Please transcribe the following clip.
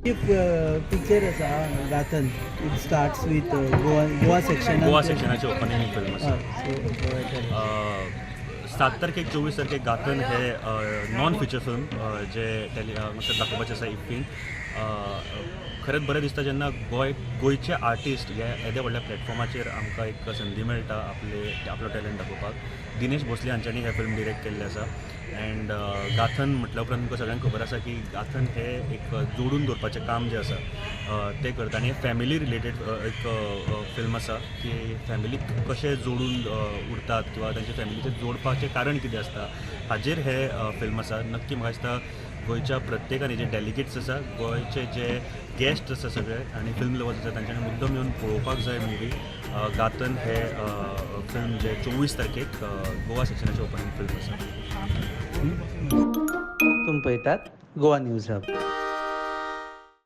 एक पिक्चर आसा गाथन, it starts with Goa, Goa section. Goa सेक्शनाचे opening film आसा. So 7 तारखेक, 24 तारखेक गाथन हे नॉन फिचर फिल्म जे टॅली हांगासर दाखोवपाचें आसा इफ्फीन. खरेंच बरें दिसता जेन्ना गोंय, गोंयचे आर्टिस्ट हे येद्या व्हडल्या प्लॅटफॉर्माचेर आमकां एक संदी मेळटा आपले आपलो टॅलंट दाखोवपाक. दिनेश भोसले हांच्यांनी हें फिल्म डिरेक्ट केल्लें आसा. अँड गाथन म्हटल्या उपरांत तुमकां सगळ्यांक खबर आसा की गाथन हे एक जोडून दवरपाचें काम जें आसा तें करता आनी फॅमिली रिलेटेड एक फिल्म आसा की फॅमिलीक कशें जोडून उरतात किंवा तांचे फॅमिलीचें जोडपाचें कारण कितें आसता, हाजेर हें फिल्म आसा. नक्की म्हाका दिसता गोंयच्या प्रत्येकान जे डेलिगेट्स आसा, गोंयचे जे गेस्ट आसा सगळे आनी फिल्म लवर्स आसा, तांच्यांनी मुद्दम येवन पळोवपाक जाय मुवी गाथन. हे फिल्म जे 24 तारखेक गोवा सेक्शनाचें ओपनींग फिल्म आसा. तुमी पळयतात गोवा न्यूज हब.